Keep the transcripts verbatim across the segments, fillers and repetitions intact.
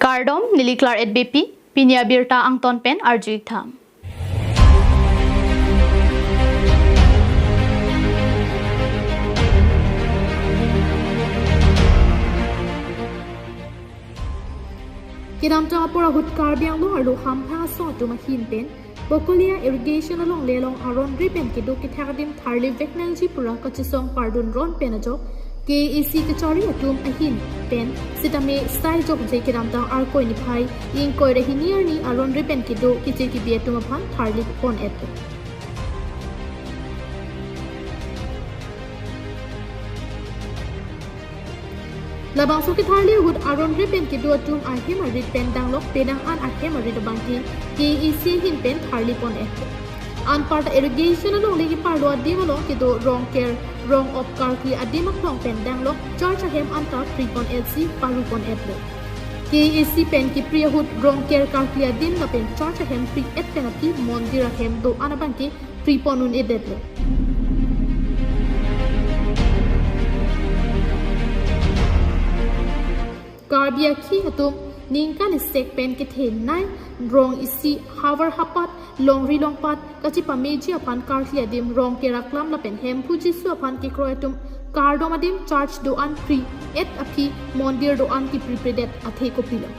Kardom, neli Claret Beypi, pini abirta angton pen arju-ik tha. Kedamtang apor ahut Karbi Anglong arlo hamphang aso atum ahin pen Bokolia irrigation alongle along aron ri pen kedo kethak adim tharlip vek nangji pura kachesong pardun ron pen ajok K A A C kachari atum ahin pen sitame sai jokje kedamtang Arkoi niphai ingkoi ra hini arni aron ri pen kedo keche kebi atum aphan tharlip pon-et. Labangso ketharli ahut aron ri pen kedo atum ahem arit pen danglok penang an ahem arit abangke K A A C ahin pen tharli pon-et. Anparta irrigation alongle keparlo adim along kedo Rongker, Rong-op karkli adim aklong pen danglok church ahem anta pri pon-etsi paru pon-etlo. K A A C pen kepri ahut Rongker karkli adim lapen church ahem pri-et pen aphi mondir ahem do-an abangke pri pon un-edetlo. Karbi akhei atum ningkan isi pen kethenei rong isi havar hapat longri longpat kachepameji aphan karkli adim Rongker aklam lapen Hemphu Jisu aphan kekroi atum kardom adim church do-an pri-et aphi mondir do-an kepripredet athe kopilo.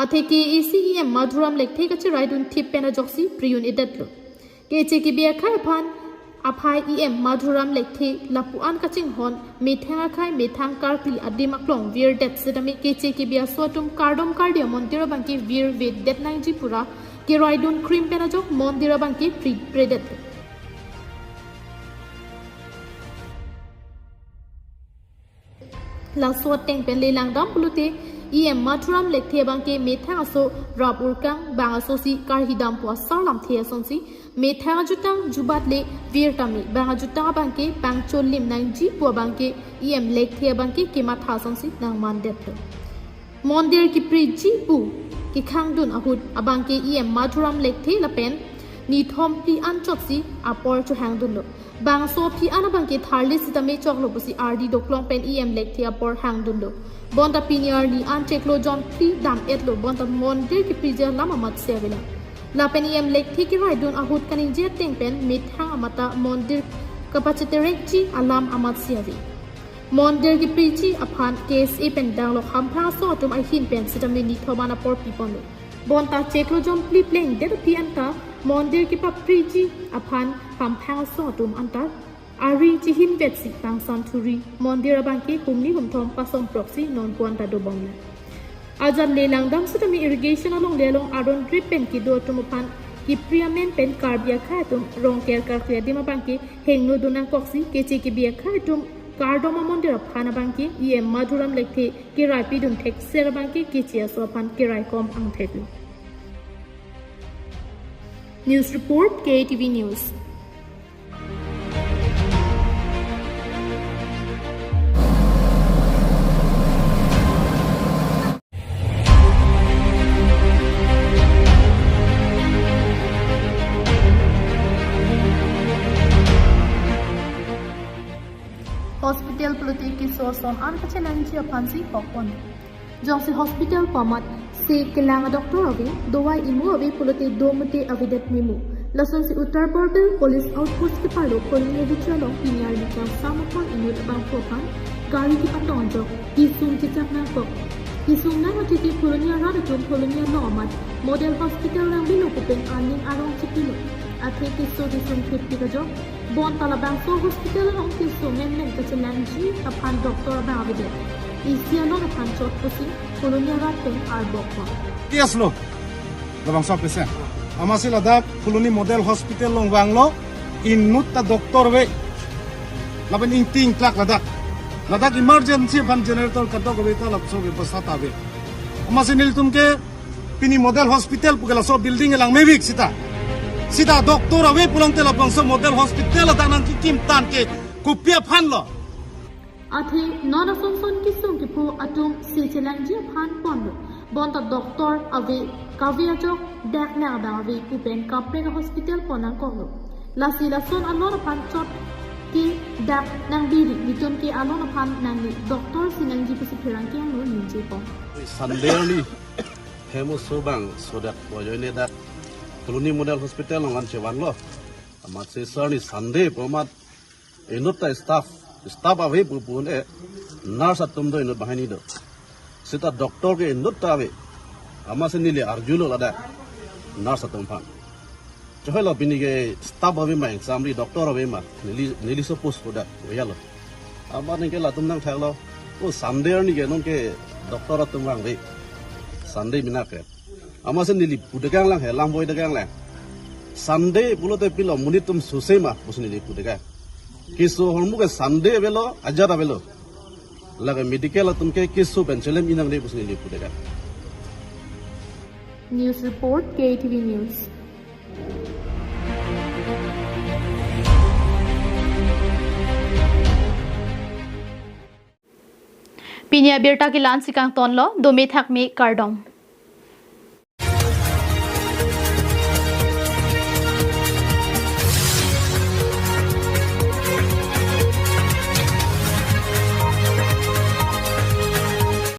Athe K A A C E M Madhuram Lekthe kacheraidun thip pen ajoksi pri un-edetlo. Keche kebi akhei aphan aphai E M Madhuram Lekthe lapu-an kachinghon methang akhei methang karkli adim aklong virdet sitame keche kebi aso atum kardom kardi amondir abangke virvedet nangji pura keraidun krim pen ajok mondir abangke pripredet. Laso ateng pen le langdam pulote E M Madhuram Lekthe abangke methang aso rap urkang bang asosi karhidam pu asar lamthe asonsi methang ajutang jubat le vir tame bang ajutang abangke pangcholim nangji pu abangke E M Lekthe abangke kematha asonsi nangmandetlo. Mondir kepriji pu kekhangdun ahut abangke E M Madhuram Lekthe lapen nithom phli anchotsi apor chohangdunlo. Bangso aphi an abangke tharli sitame choklo pusi ardi doklong pen E M Lekthe apor hangdunlo. Bonta pini arni an chiklo jon phli dam-etlo bonta mondir kepriji alam amatsi avelang. Lapen E M Lekthe keraidun ahut kaningje ateng pen methang amata mondir kapacheterekji alam amatsi ave. Mondir kepriji aphan K S A pen danglok hamphang aso atum ahin pen sitame nithom an apor piponlo. Bonta chiklo jon phli plengdet aphi anta mondir kepapriji aphan hamphang aso atum anta ari chihin vetsi pangsan thuri mondir abangke humni humthom pasong proksi nonpu anta dobomlo. Ajat le langdam sitame irrigation alongle along aron ri pen kedo atum aphan kepri amen pen Karbi akhei atum Rongker karkli adim abangke hengno dun nangkoksi keche kebi akhei atum kardom amondir aphan abangke E M Madhuram Lekthe kerai pidun thekser abangke keche aso aphan kerai kom angtheklo. News report, K A T V News. Hospital pulote keso ason an kachelangji aphansi hokpon. Jongsi hospital pu amatsi kelang a-doctor ave, dawai imu ave pulote do mute avedet memu. Lasonsi Uttar Border Police Outpost keparlo Koloni avichar along pini arni kangsamapon inut abangphu aphan gari kepatong ajok kesung chechak nangkok. Kesung nang athe ke Phuloni arat atum Phuloni along amat Model Hospital nangbilo pu pen aning arong chipilo. Athe keso kesung thepik ajok bonta labangso hospital along keso menmen kachelangji aphan doctor abang avedet. Isi along aphan chot pusi Phuloni arat pen arbok ma. Yes lo. Labangso patient. Amatsi ladak Phuloni Model Hospital along vanglo inut ta doctor ave. Lapen ingti ingklak ladak. Ladak emergency aphan generator kadok ave ta labangso bebosta ta ave. Amatsi nelitum ke pini Model Hospital puke laso building kelang mepik sita. Sita doctor ave pulote labangso Model Hospital ladak nangkekim tangte kopi aphanlo. Athe non ason son kesung kepho atum se chelangji aphan ponlo. Bonta doctor ave, kave ajok dak nang abang ave pu pen kaprek a-hospital pon nangkoklo. Lasi lason alon aphan chot ke dak nangbiri, netum ke alon aphan nangli doctor si nangji pusi pherangke angno ningje pon. Sunday arni hem oso bang sodak ajoine dak Colony Model Hospital along an chevanlo. Amatsi sir arni Sunday pu amat inut ta staff, staff ave pu pu un-e, nurse atum do inut banghini do. Seta doctor ke inut ta ave. Amatsi neli arjulo ladak nurse atum aphan. Chohelo pini ke staff ave ma, exam ri doctor ave ma, neli, neli suppose kodak, oyalo. Amat ningke latum nangthaklo, o Sunday arni ke nonke doctor atum vangve. Sunday mina ke. Amatsi neli pudekang lang he, lam voi dekang lang. Sunday pulote pilo monit atum sose ma pusi neli pudekang. Keso ahormu ke Sunday avelo, ajat avelo. Lake medical atum ke keso pen chelem inang de pusi neli pudekang. News report, K T V News. Pini abirta ke la-ansi kangtonlo, dome thakme kardom.